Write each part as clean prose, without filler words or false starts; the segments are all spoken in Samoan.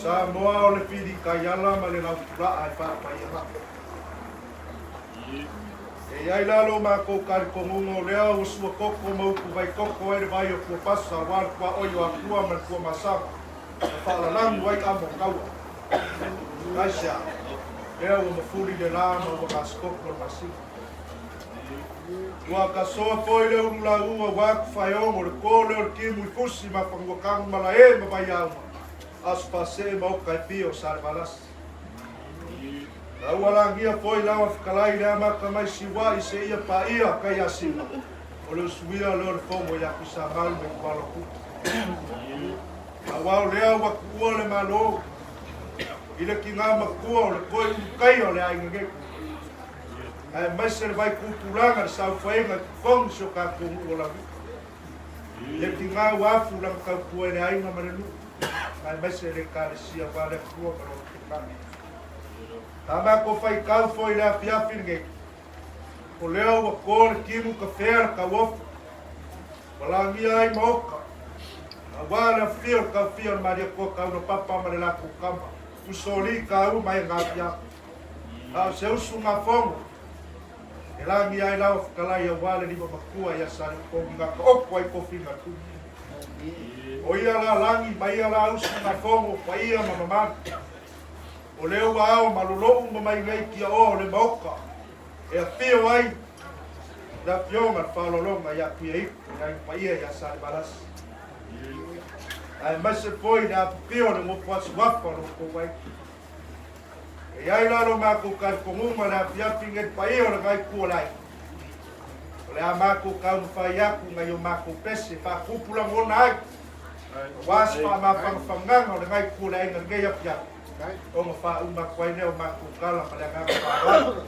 Samoa o le fili kaiala ma le lautula'a e fa'apaiaga. E i ai la lo makou talitonuga o lea ua suakoko ma upu vaikoko ai le vai o Puapasa auā le tuaʻoi o Akua ma le Tuamasaga na faalalagu ai amo taua. Aisea? Lea ua mafuli le lā ma ua gasitoko le masina. Ua tasoa foi le ulu lauu auā Tufaeogo, le tō lea o le timu i Fusi ma Fanuatanu ma Lae ma Vaiauma, aso faasee ma oka e fia o Salevalasi. Na ua lagia foi lawa fetalai le amata mai Siuaʻi seia paia Taiasina, o le usuia lea o le fono ia Tuisamau me Tuala Kupu. Aua o lea ua tuua le Malo i le tinā matua o le toe ulukaia o le aiga nei, aemaise le vai tupulaga le saofaiga i totonu si o tatou nuu o Laulii. Le tinā ua afu lana tautua i le aiga ma le nuu, aemaise le Ekalesia aua le Atua ma lona finagalo. Sa matou faitau foi i le afiafi lenei. O lea ua ko le timu tafea le tauofa, ua lagia ai maota, aua le afifio o le taofia o le Malietoa Taulapapa ma le latou tama, Usoalii Taua ma Aiga Afiafi. A o se usugafono e lagia ai lau fetalai aua le lima matua ia Saleupolu na taoto ai tofiga tupu. O ia la lagi ma ia la usugafono paia ma mamalu. O lea ua ao ma lolou uma mai nei tiaoa o le maota e afio ai le afioga le faaaloaloga ia Tuiaitu le Aiga Paia ia Salevalasi. Aemaise foi le afifio o le nofo asuafa o lo outou aiga. E i ai la lo matou talitonuga le afiafi nei le paia o lena itu o le aiga. O le a matou taumafai atu nai o matou pese faatupu lagona ai aua se faamafanafanaga o lena itu o le aiga lenei afiafi ona faauma atu ai lea o matou tala ma le agaga faaaloalo.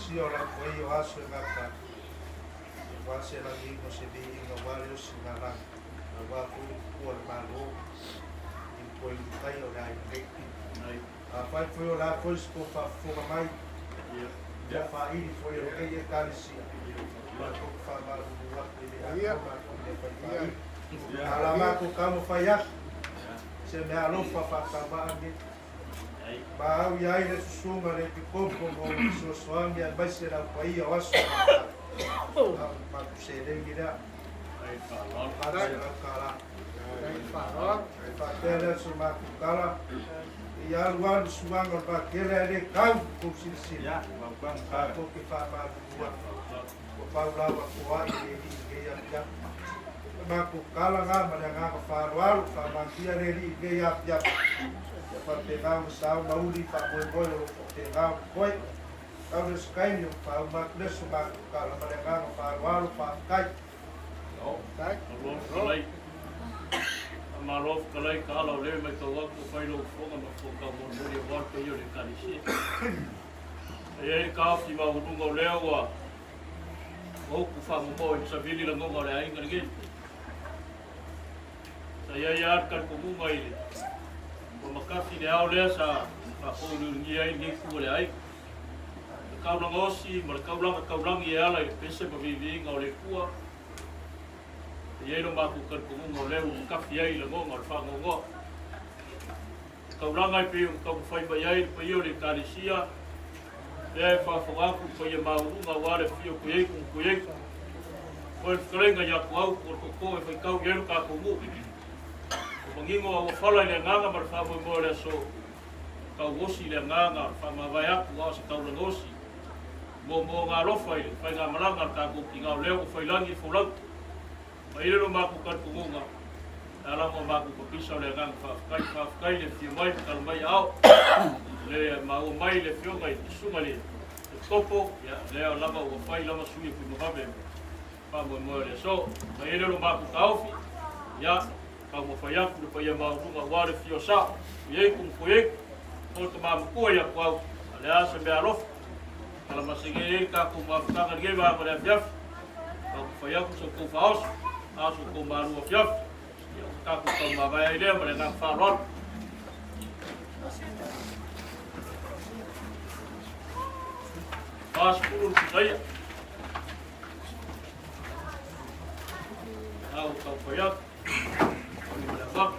Ekalesia o lau paia o aso e gata ai, aua se lagiga o se viiga aua le osigalaga, aua foi le pupua o le Malo i le toe ulutaia o le aiga nei. Afai foi o le a foi se tou faafofoga mai, ia faaili foi e lenei Ekalesia, matou te faamalulu atu e le atoa matou mea fai faaili. A o la matou taumafai atu, se meaalofa faatauvaa lenei. Ma au i ai le susuga le Epikopo mo le fesoasoani aemaise le au paia o aso ma a o le matou seleni lea. $800. E faapea lea so matou tala, i alu alu suaga o le Makele ae le tau tou silasila. Matou te faamalulu atu, ua pau lava toai le alii i lenei afiafi. O le matou tala na ma le agaga faaaloalo, faamanuia le alii i lenei afiafi. Ia faapena ona sao ma uli faamoemoe o lo o faapena ona toe. Tau lea o se taimi ona faauma atu lea so matou tala ma le agaga faaaloalo, faafetai. Malo fetalai. Faamalo fetalai Taala o lea e matau atu ua fai lou fofoga ma fofoga taumolimoli aua le paia o le Ekalesia. E i ai le taofi maualuga o lea ua upu faamomoe i le savili lagona o le aiga lenei. Sa i ai lava le talitonuga i le ua makafi le ao lea sa faapouliuligia ai lenei itu o le aiga. Le taulaga osi ma le taulaga taulagi e ala i le pese ma viiviiga o le Atua, e i ai lo matou talitonuga o lea ua makafi ai lagona o le faanoanoa. Le taulaga e pei ona taumafai mai ai le paia o le Ekalesia, lea e faafofoga atu le paia maualuga aua le afio o Tuieiku ma Tuieiku. Oe le fetalaiga ia Tuau, o le tootoo e faitau i ai lo tatou nuu. Ua manino a ua fala i le agaga ma le faamoemoe o le aso, tauosi le agaga o le faamavae atu a o se taulaga osi. Moomooga alofa i le faigamalaga a le tatou tiga o lea ua fai lagi e folau. Mai le lo matou talitonuga, e ala ona matou papisa o le agaga faafetai. Faafetai le afio mai ma tala mai aao. Le maua mai le afioga i le susuga i le Topo, ia lea lava ua fai lava sui e Tuimavave faamoemoe o le aso. Mai le lo matou taofi, ia taumafai atu le paia maualuga aua le afio o Sao, Ieiku ma Foieiku, o le tama matua ia Tuau, a le a se mea alofa. Tala masege ai le tatou mafutaga i lenei vaega o le afiafi. Taumafai atu sa outou faaoso, a o sa outou malu afiafi. Ia, o tatou taumavae ai lea ma le agaga faaaloalo. 40 le tusaia. Au taumafai atu. Ma le avatu.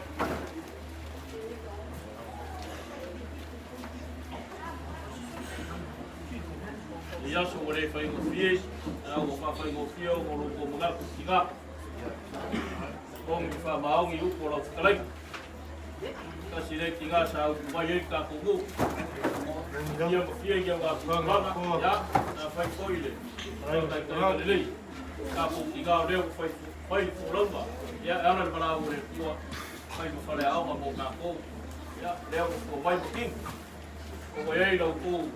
I aso ua le faigofie, a ua faafaigofie ona o lo outou manatu i tiga. Ogi faamaoni upu o lau fetalaiga. Tasi lea tiga sa upu mai ai le tatou nuu. Fia ma fia i au tulaga, ia, sa fai foi le faataitaiga lelei. Tatou tiga o lea ua fai fai le folauga, ia, e ala i le valaau a le Atua, fai ma faleaoga mo tatou. Ia, lea ua fua mai ma kini. Ua i ai la outou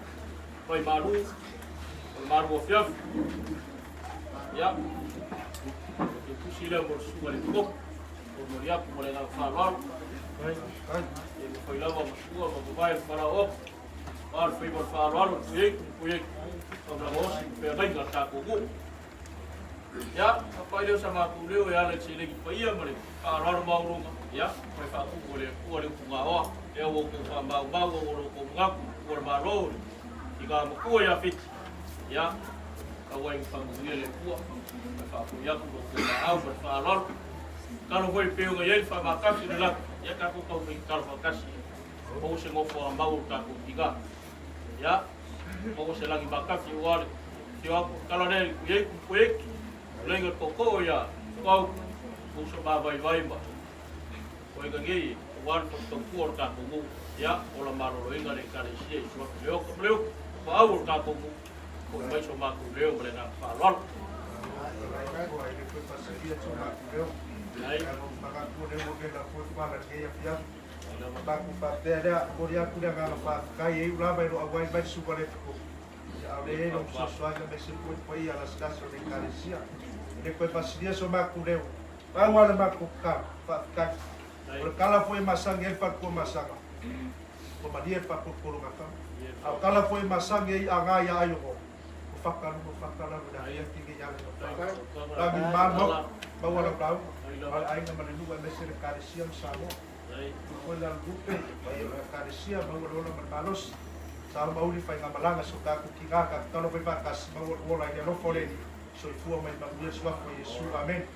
fai malu, o le malu afiafi. Ia, e tusi lea mo le susuga i le Epikopo, momoli atu ma le agaga faaaloalo. E mafai lava ma sua ma mavae le falaoa. A o le faiva o le faaaloalo, le pui ei, pui ei, taulaga osi ma feagaiga a le tatou nuu. Ia, papai lea o sa matou leo e ala i le seleni paia ma le faaaloalo maualuga, ia, fai faatupu e le Atua le utugaoa, lea ua outou faamaumau au o lo outou manatu, ua le Malo, le tina matua ia Fiti, ia, tau ai ina faamanuia le Atua, fai faafoi atu lo outou laau ma le faaaloalo. Tatalo foi e pei ona i ai le faamatasi o le lagi, ia tatou taumai tatalo faatasi, maua se nofoaga mau o le tatou tina. Ia, maua se lagi matafi aua le afio atu o le tala lea i Kuieiku ma Kuieiku, uleiga le tootoo ia Tuau, uso mavaivai ma koega nei aua le tautua o le tatou nuu. Ia, ola maloloina le Ekalesia i Suafa le oka ma le upu, paau o le tatou nuu, foi mai so matou leo ma le agaga faaaloalo. Matou faapea lea, momoli atu le agaga faafetai e iu lava i lou auai mai suka le tupu. Aole e lou fesoasoani aemaise foi le paia lasilasi o le Ekalesia. E le toe masilia so matou leo, pau lava le matou tatalo, faafetai. O le tala foi e masani ai le faletua masaga, ua malie le faatolotologatama. A o tala foi e masani ai Agai ia Aiono, Faka luga faka lalo i le afiafi lenei ale Lagi le malo maua lau lauga ma le aiga ma le nuu aemaise le Ekalesia ma Samoa. Tuu foi le alupe i le Ekalesia maua le ola ma le malosi. Sa o mauli faigamalaga si o tatou tina tatou tatalo fai faatasi maua lou ola i le alofa o le Alii. Soifua ma ia manuia le suafa o Iesu. Amene.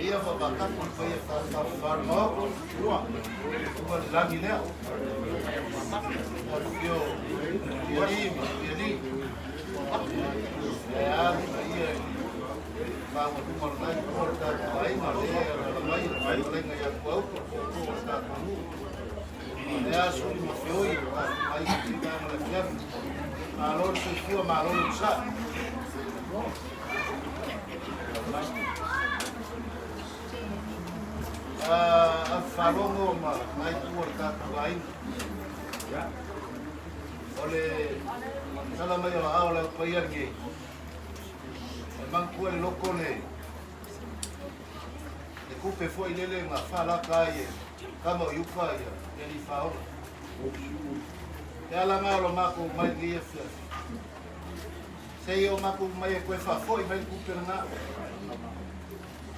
Ia whakatapu i whai e whakawhanau, ua, ua le langi lea. Ua whio, whio li, whio li. E a, ia, maua luma le nai, ua le tātou aiga, le la mai, le whakalenga ia ku au, ko ko le tātou nu. Le a suli ma whioi, mai i te ngā le fiafi. Malo le soifua, malo le usa. A faalogo ma nai tua le tatou aiga. O le tala mai o la ao le au paia lenei. E manatua le loko le le kupe foi lele na faalaka ai e kama o iuka ia le alii faaola. E ala na o lo matou mai lenei afiafi. Se i o matou mai e toe faafoi mai le kupe lena.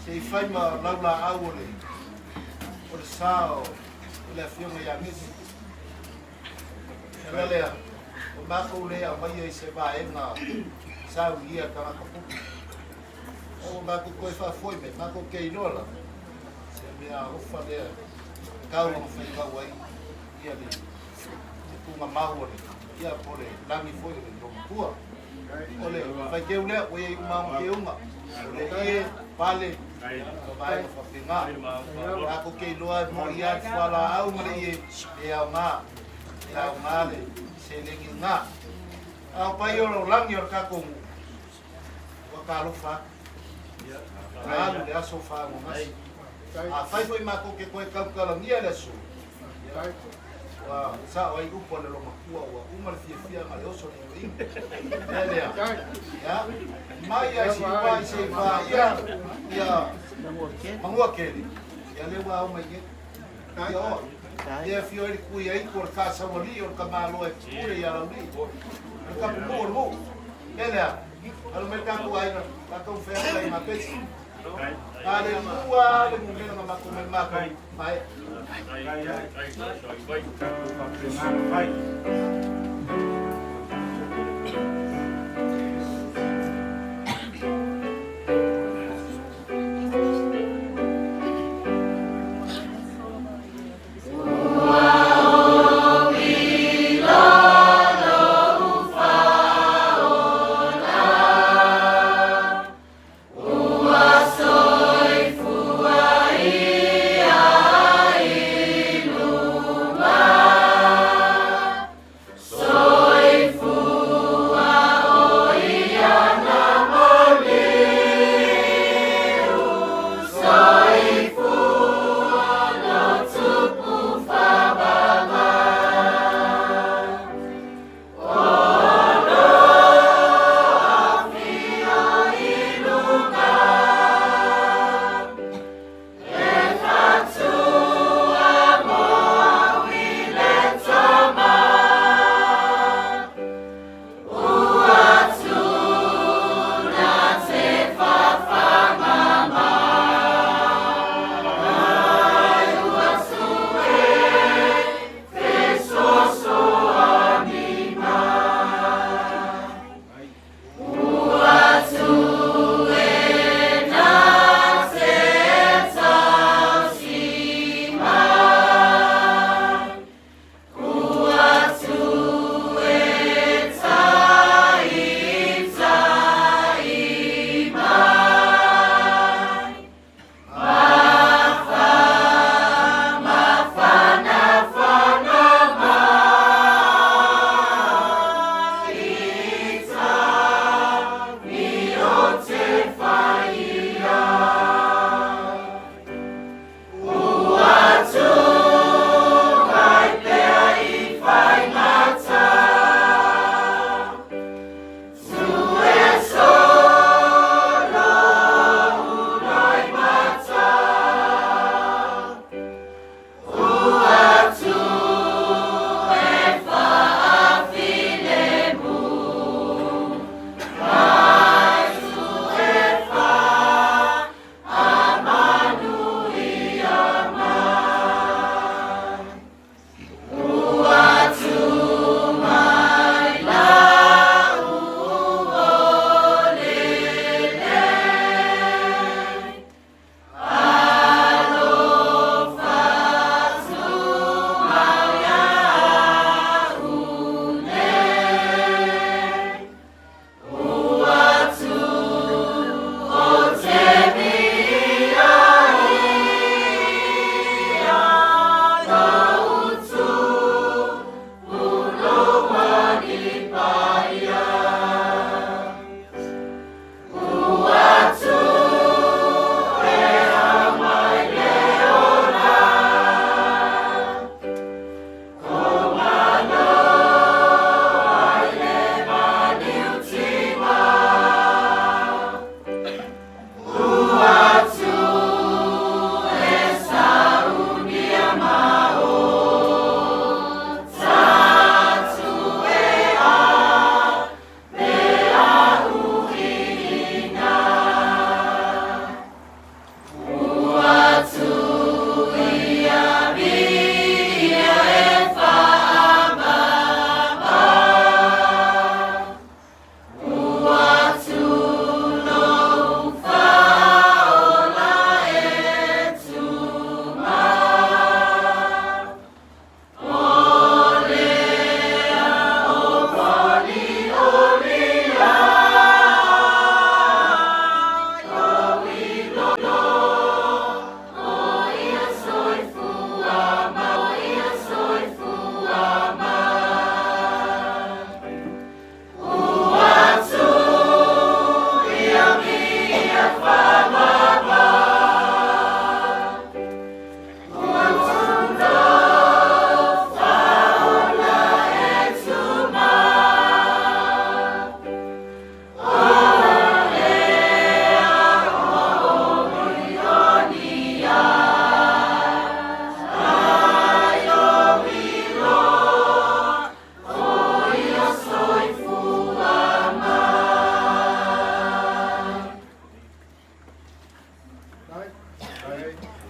Se i fai ma laulaau o le o le sa o le afioga ia Mesi. E lea, o matou le aumaia i se vaega saunia tagata pupu. O matou toe faafoi mai, matou te iloa la, se mea alofa lea, tau ma faitau ai, ia le tuugamau o le, ia po le lagi foi o le lomatua. O le faiteu lea, ua iai uma ona teuga, o le ie, pale, ma vaega faapena. Tatou te iloa e moi lava le fualaau ma le ie, e aoga, e aoga le seleni lena. A o paia o le lagi o le tatou nuu, ua talofa atu. Alu le aso faaagogasi. Afai foi matou te toe tautalagia le aso, ua sao ai upu a le lomatua ua uma le fiafia ma le oso le ioiga. Lea lea. Ia, mai ai si pa i se pa ia ia mangua kele. Ia le ua au mai nei. Ia oa. Ia fio ai le kui ai ko le kasawali o le kamalo e pule ia lauli. O le kapu mo o le mo. Lea lea. Alo mai tatou aiga, tatou whea mai mapesi. A le mua le mumena ma matou mai matou mai.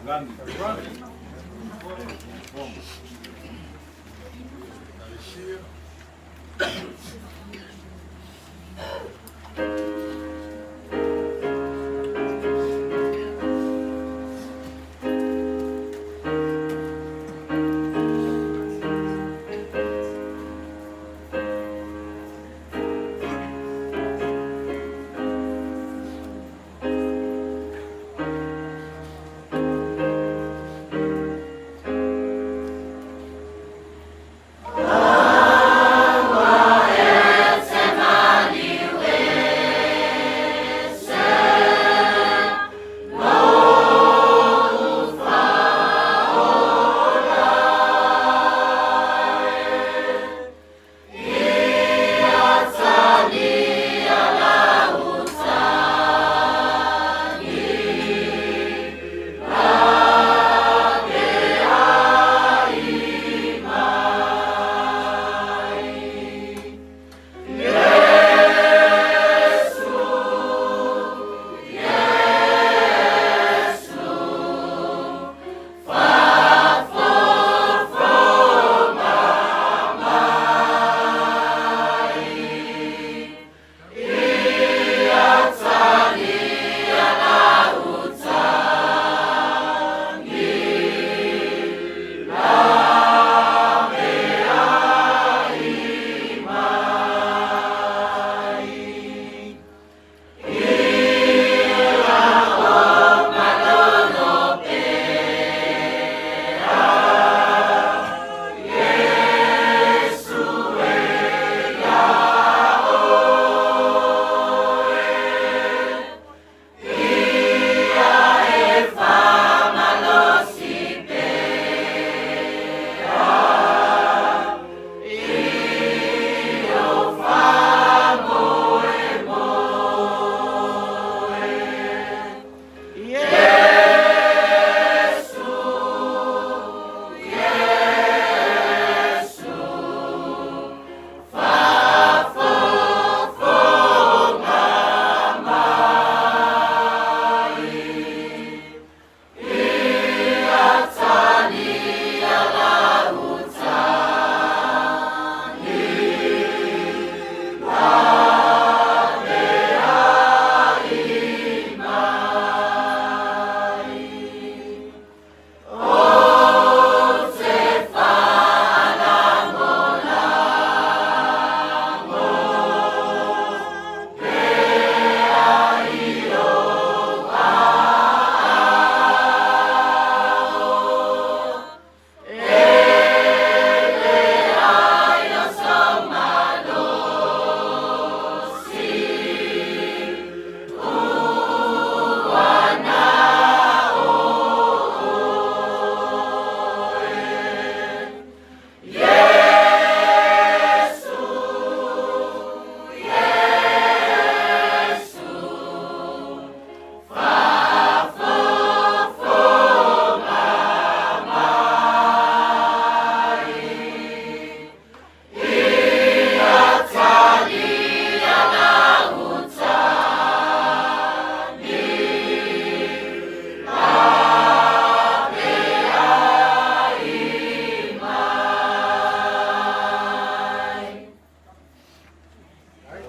Lagi.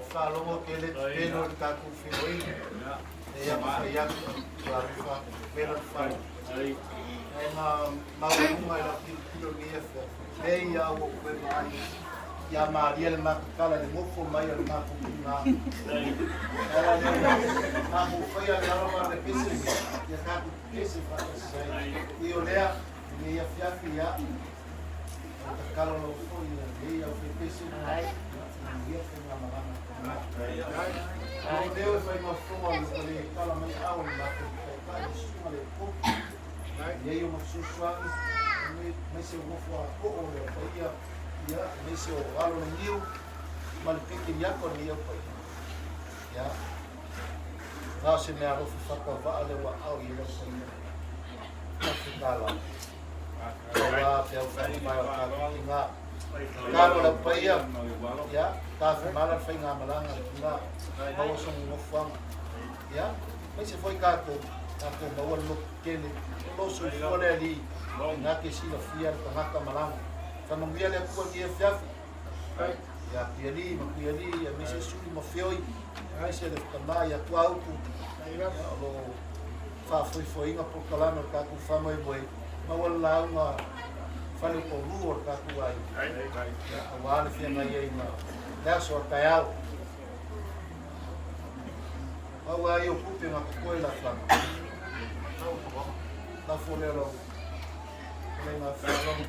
Faalogo tele pelo le tatou feoaiga e mafai atu pelo le fale e na maualuga i lau tilotilo i lenei afiafi lei a ua ou toe vaai ia Maria le Matatala i le nofo mai a le matou tina ala lea matou faia le alo ma le pese ia tatou pese faatasi ai i o lea i lenei afiafi ia o tatalo lau foi ia lelei au fepese ia faigamalaga. O leo e fai mafofoga o le tala mai ao le matou taitai le susuga le popo nei o masusuani mai se nofo a ko o le paia ia mai se o alo le niu ma le peke ni ako ni au paia ia na se mea alofa whakawaa le wa au i lau paia Tawhitala. Aua pe au whai mai o tātou ki ngā. Kalo lau paia, ia, tāwhimala le whai ngā malanga le ki ngā. Maua songo ngofuanga. Ia, mai se foi kātou. Tatou maua le loto tele, o lou soifua le Alii, na te silafia le tagata malaga. Faamanuia le Atua i lenei afiafi. Ia Tuialii ma Tuialii, aemaise Suli ma Feoi, aemaise le tama ia Tuaupu, ia, o lo o faafoefoeina polokalame o le tatou faamoemoe, maua le lauga faleupolu o le tatou aiga, ia, aua le feagai ai ma le aso a taeao. Pau lava ia o tupe na totoe la fana. Lafo lea lau fetalaiga faaaloalo.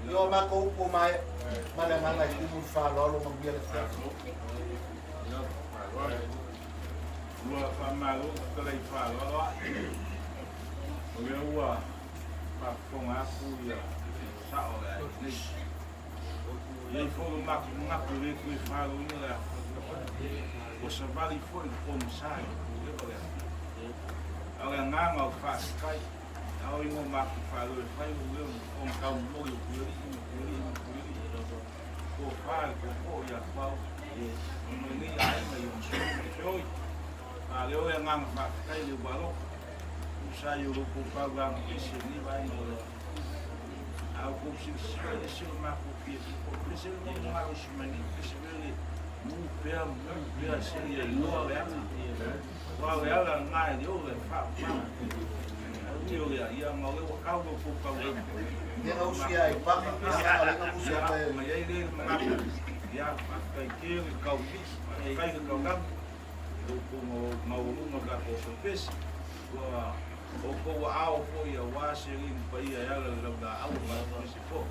Ia o matou upu ua maea, ma le agaga e tumu i le faaaloalo manuia le afiafi. Ua faamalo fetalai faaaloalo ai. O lea ua faafofoga atu ia sao o le aiga nei. E i ai foi lo matou manatu e le toe faaaloina le afa. Ua savali foi le pogisa i le pulea o le afi. A o le agaga o le faafetai, a o ina matou faaleo e fai lou leo ma fofoga taumomoli o Pulealii ma Pulealii ma Pulealii, tofa le tootoo ia Tuaula, ona o lenei aiga i ona sui ma le feoi. Faaleo le agaga faafetai i le ua alofa, tusa ai o lo outou taulaga ese i lenei vaega o le atunuu. A outou silasila e ese lo matou fiafia foi, pese le mea ua galosi mai nei, pese mea le mu pea, mu pea seia iloa le ala. Aua o le ala lena e le ola e faapaga. Ae ui o lea, ia ma o lea ua tau lo outou taulaga. Ia na usi ai paka, ia na usi ai. Ma i ai le manatu, ia faafetai tele tau misi, faafetai le taulaga. I lo outou maualuga o le tatou aso pese, ua outou aao foi aua se alii paia e ala i le laulaau o matou pese foi.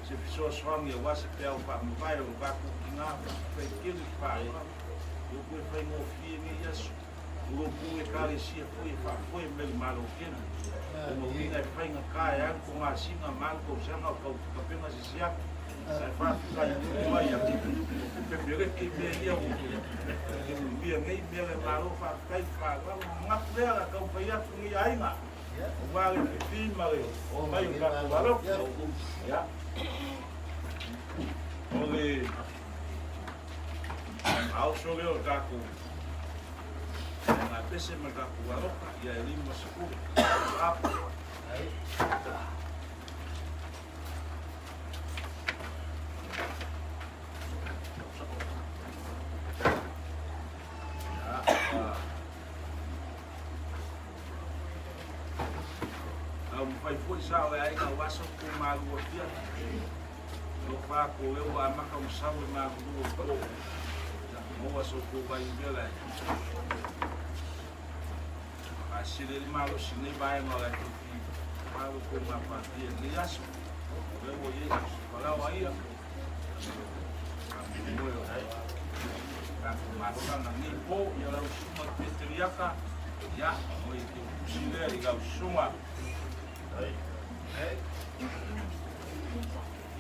Se fesoasoani aua se peau faamavae o le tatou tina, faafetai tele le faaaloalo. Ua toe faigofie nei aso, o lo outou Ekalesia foi e faafoe mai le Malo tele. O lona uiga e faigata e alu togasina ma alu tausaga o tau tapena se siaki. Ae faafetai atu ai a pepereke mea ia ua mea nei mea le Malo faafetai faaaloalo manatu lea la tau fai atu nei aiga aua le fifi ma le mai o tatou alofa. Ia o le aoso lea o tatou ngā pese ma tatou alofa ia e 50 apo. Taumafai foi sa o le aiga aua sa outou malua afiafi. Alofa atu o lea ua amata ona sau le malulu o le po. Maua sa outou vaimela e faasili ai le malosi i lenei vaega o le afiafi. Malo outou gapatia i lenei aso. O lea ua i ai aso falaoa ia. Faamoemoe o tatou mafutaga nei po ia lau susuga i Peteriaka, ia, o i te utusi lea i lau susuga.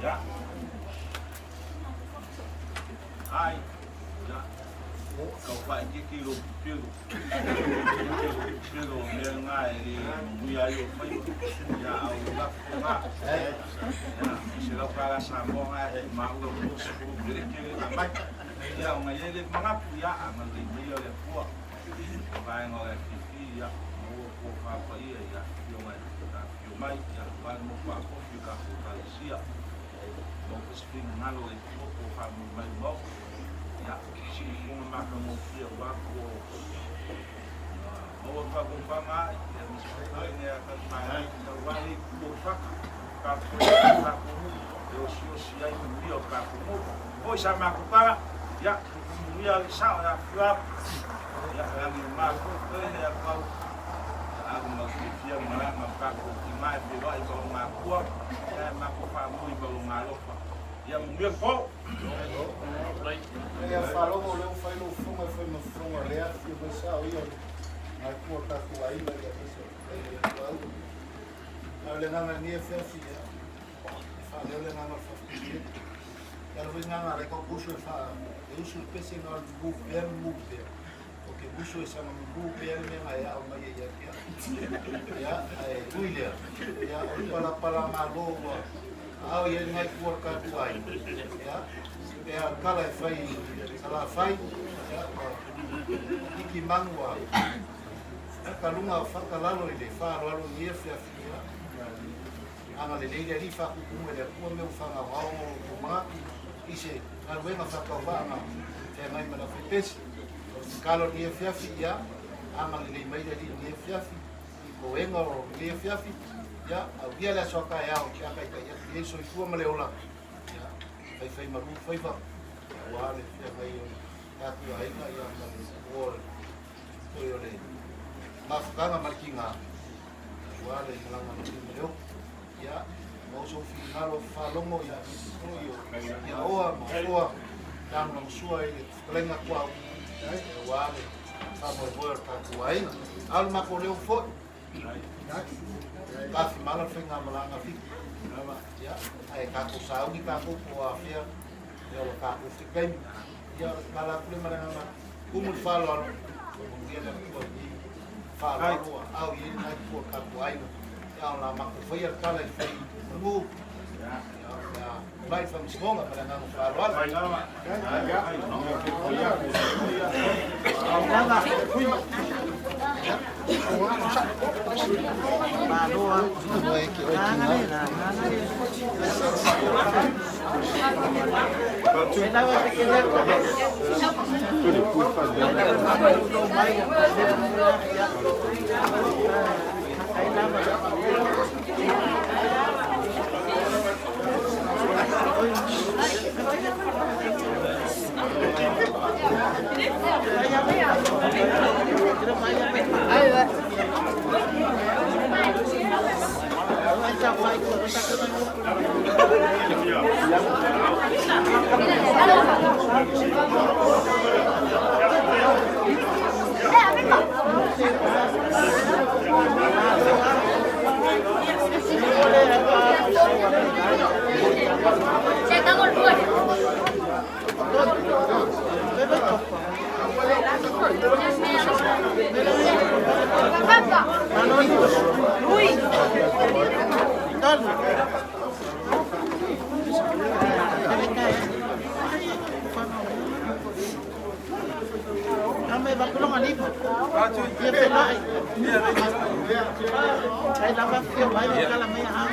Ia. Ai, ia. Kau faaitiiti i lou pipilo. Pipilo o mea na e le manuia ai ou faiva. Ia, a o lafo na. Ia, se lau tala Samoa na e maua o 20 peleke le na mai. Ia, ona i ai le manatu, ia, agalelei mai ia le Atua. Vaega o le FPP, ia, maua tofa paia ia afifio mai, afifio mai, ia, aua le motu afofi o tatou Ekalesia. Maua foi se finagalo o le Atua po o faamui mai le Maota. Ia, siufofoga matagofie aua ko maua le faafofoga ai, ia ma se fetalaiga ia Talimae, aua le itu o fata, tatou tatou nuu, e osiosi ai manuia o tatou nuu. Foi sa matou tala, ia, manuia le sao e afifio atu, ia, lagi o matou, fetalaiga ia Pau, ia alu ma le fiafia malaga o tatou tina e feiloai ma lona Atua, ia e matou faamui ma lona alofa. Ia manuia le po. Ia faalogo o lea ua fai lou fofoga e fai ma fofoga o lea afifio mai sao ia o le matua o tatou aiga ia aemaise o le fetalaiga ia Tuaula. A o le agaga i lenei afiafi ia e faaleo le agaga o le faafetai tele. E ala foi agaga lea ka usu e faa e usu le pese na o le mumu pea mumu pea. O ke usu e saga mumu pea le mea na e ao mai ai ia te au. Ia, ae ui lea, ia o le palapala malo ua ao i ai le nai tua o le tatou aiga. Ia, pe a tala e fai i Salafai, ia, ua hiki manu ua Fata luga fata lalo i le faaaloalo i lenei afiafi, ia agalelei le Alii faakutumu e le Atua mea ua faagaogao ma lo outou manatu i se galuega faatauvaa na feagai ma le aufaipesi. O le tatalo i lenei afiafi, ia agalelei mai le Alii i lenei afiafi i toega o lenei afiafi, ia aulia le aso a taeao pe a taitai atu i ai le soifua ma le ola, ia faifai malu faiva aua le feagai o le tatou aiga ia ma le o Toe o le mafutaga ma le tiga, aua le malaga ma le ma le oku. Ia, maua sou finagalo faalogo ia ia oa ma oa lagolagosua i le fetalaiga tuau, aua le faamoemoe o le tatou aiga. A o le matou leo foi, tafimala le faigamalaga Fitu. Ia, ae tatou sauni tatou po o afea ia o tatou fetaimi. Ia, o le tala atu lea ma le agaga tumu i le faaaloalo, manuia le Atua i lenei faaaloalo ua ao i ai lena itu o le tatou aiga. Ia, o le a matou faia le tala i fai manu, ia, o le a tulai i le faamasinoga ma le agaga faaaloalo.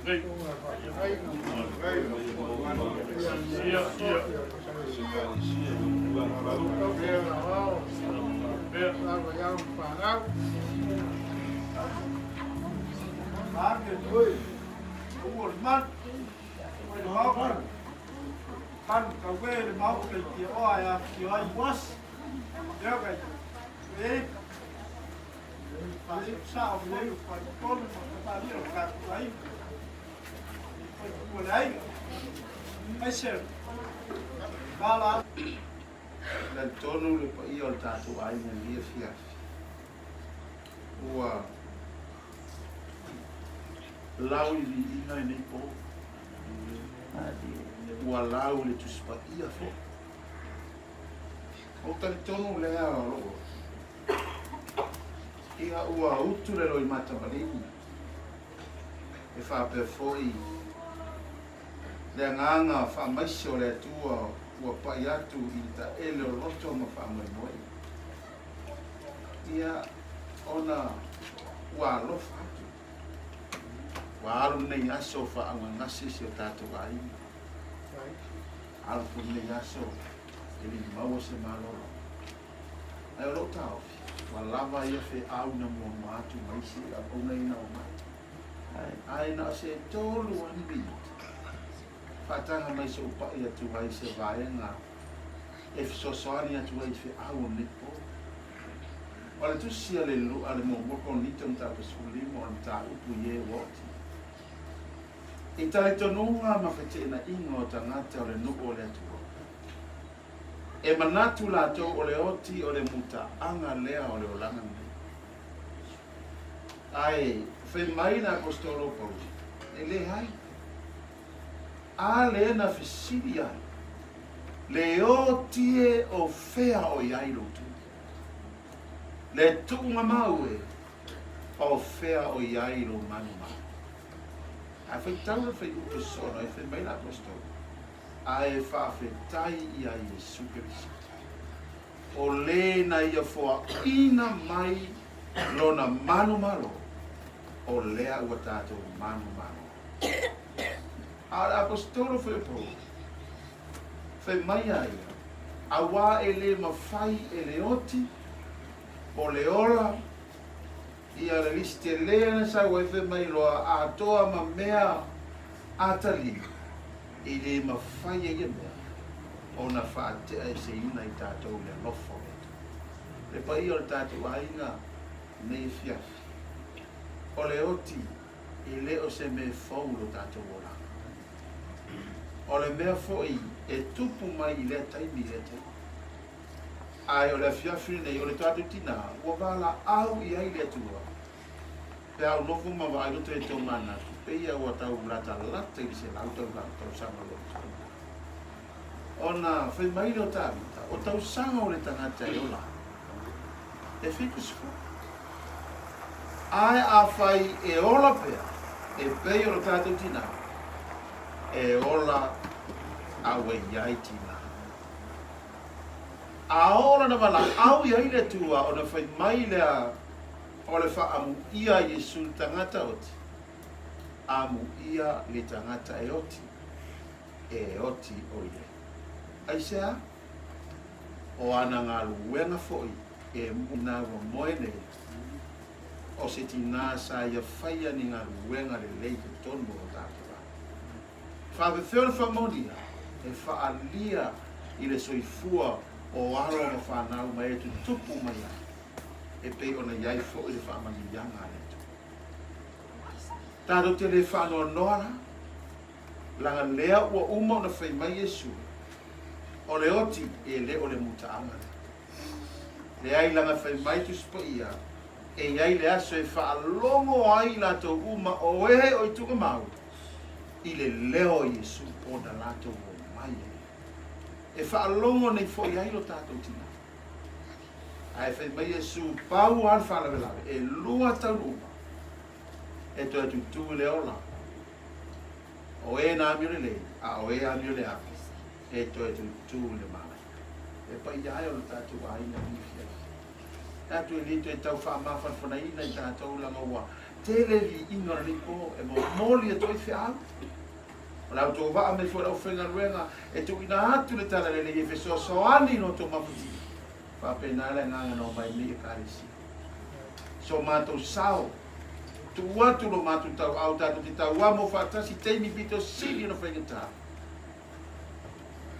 Nei. Ia, ia. Pea. Talitonu le paia o le tatou aiga i lenei afiafi, ua lau i viiga i lenei po, ua lau i le Tusi Paia foi. Ou talitonu lea o loo ia ua utu le loimata maligi e faapea foi le agaga faamaise o le Atua ua pai atu i le taele o loto ma faamoemoe ia ona ua alofa atu ua alu lenei aso faaugagase si o tatou aiga alu foi lenei aso e le i maua se malolo. Ae o lou taofi, ua lava ia feau na muamua atu ma isi auauna ia na omai. Ae na o se 3 lava ni minute, faataga mai se ou pai atu ai se vaega e fesoasoani atu ai i feau o lenei po. O le tusi a le a le muamua Korinito mataupu 15 o le mataupu i e ua oti. I talitonuga ma feteenaiga o tagata o le nuu o le Atua, e manatu latou o le oti o le mutaaga lea o le olaga lenei. Ae fai mai le Aposetolo o Paulo, E leai. A lea na fesili ai, Le oti e o fea o i ai lou tui? Le tuuga mau e, o fea o i ai lou manumanu? Ae faitau le fuaiupu sona e fai mai le Aposetolo, Ae faafetai ia Iesu Keriso, o le na ia foaina mai lona manumalo, o lea ua tatou manumalo. A o le Aposetolo foi o Paulo, fai mai a ia, Auā e le mafai e le oti o le ola Ia le lisi tele na sau ai fai mai loa atoa ma mea atali e le mafai ai ia mea ona faatea eseina i tatou le alofa o le Atua. Le paia o le tatou aiga nei afiafi, o le oti e le o se mea fou lo tatou olaga. O le mea foi e tupu mai i lea taimi i lea taimi. Ae o le afiafi lenei o le tatou tinā ua valaau i ai le Atua, pe a ou nofo ma vaai loto e tou manatu, pei a ua tau latalata i le 100 tausaga o lou tausaga. Ona fai mai lea o Tavita, O tausaga o le tagata e ola ai, e 70. Ae afai e ola pea, e pei o le tatou tinā, e ola a ua i ai tinā. A oo lana valaau i ai le Atua ona fai mai lea o le faamuia a Iesu le tagata oti, amuia le tagata e oti, e oti o ia. Aisea? O ana galuega foi e na ua moe nei, o se tinā sa ia faia ni galuega lelei i totonu o lo tatou ao. Faafefea o le faamaonia e faaalia i le soifua o alo ma fanau ma e tutupu mai ai, e pei ona i ai foi le faamanuiaga a le Atua. Tatou te le faanoanoa la, laga lea ua uma ona fai mai Iesu, o le oti e le o le mutaaga lea. Leai laga fai mai Tusi Paia, e i ai le aso e faalogo ai latou uma o e o i tugamau, i le leo o Iesu ona latou omai ai. E faalogo nei foi ai lo tatou tinā. Ae fai mai Iesu, pau lava le faalavelave, e lua taunuuga e toe tutū i le ola, o e na amio lelei, a o e amio leaga, e toe tutū i le malaika. E paia ai o le tatou aiga i fiafi. Tatou e le toe tau faamafanafanaina i tatou laga ua. Tele viiga o lenei po e momoli atu ai feau. O la outou vaa mai foi le aufaigaluega e tuuina atu le tala lelei e fesoasoani i lo outou mafatia. Faapena le agaga na omai nei Ekalesia. So matou sao, tuu atu lo matou tauau tatou te tauamo faatasi taimi pito sili ona faigata.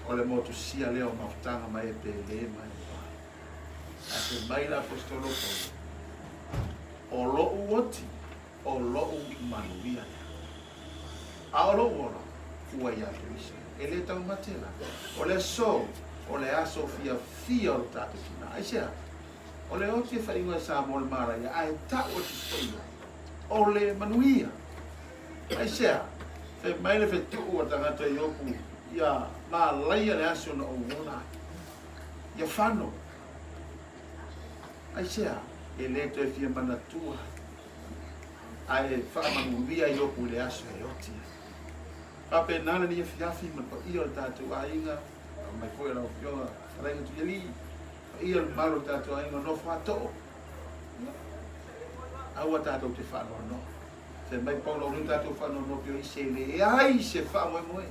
O le motusia lea o mafutaga ma e pele ma e pa. Ae fai mai le Aposetolo Paulo, O loʻu oti, o loʻu manuia lea. A o lou ola, ua ia Keriso. E le taumate la. O le aso, o le aso fiafia o le tatou tina. Aisea? O le oti e faaigoa e Samoa o le malaia, ae tau e Tusi Paia, o le manuia. Aisea? Fai mai le fetuu a tagata i Iopu, ia malaia le aso na ou ola ai. Ia fano. Aisea? E le toe fia manatua ai. Ae faamanuia Iopu i le aso e oti ai. Faapena lenei afiafi ma le paia o le tatou aiga, mai foi lau Afioga Fetalaiga Tuialii, paia o le mamalu o le tatou aiga o nofo ato'o. Aua tatou te faanoanoa. Fai mai Paulo, aua tatou faanoanoa pea i se leai se faamoemoe.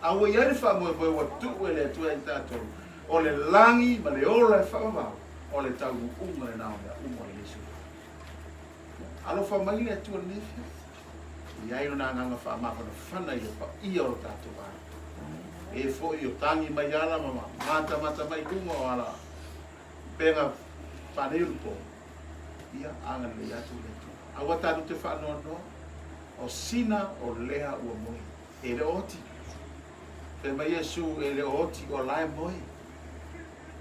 A ua i ai le faamoemoe ua tuu e le Atua i tatou, o le lagi ma le ola e faavavau, o le taunuuga lena o mea uma o lenei soifua. Alofa mai le Atua i lenei afiafi. I ai lona agaga faamafanafana i le paia o lo tatou aiga. E foi o tagi mai ala ma matamata mai luga o ala upega faalei o le po, ia agalelei atu le Atua. Aua tatou te faanoanoa, o sina o lea ua moe. E le o oti. Fai mai Iesu, e le o oti, o la e moe.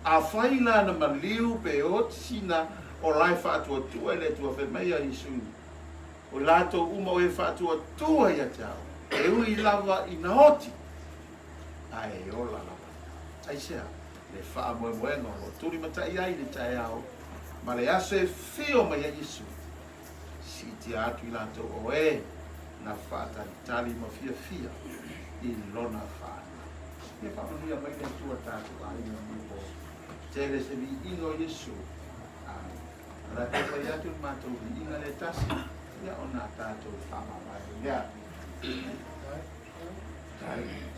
Afai la na maliu pe oti sina, o la e faatuatua i le Atua. Fai mai a Iesu, o latou uma o e faatuatua ia te au, e ui lava ina oti, ae ola lava. Aisea? Le faamoemoega o lo o tulimatai ai le taeao ma le aso e fio mai ai Iesu, siitia atu i latou o e na faatalitali ma fiafia i lona fanau. Ia faamanuia mai le Atua tatou aiga ma po. Tele se viiga o Iesu. Amen. O le a fai atu le matou viiga le tasi, ia ona tatou faamavae lea. Amen.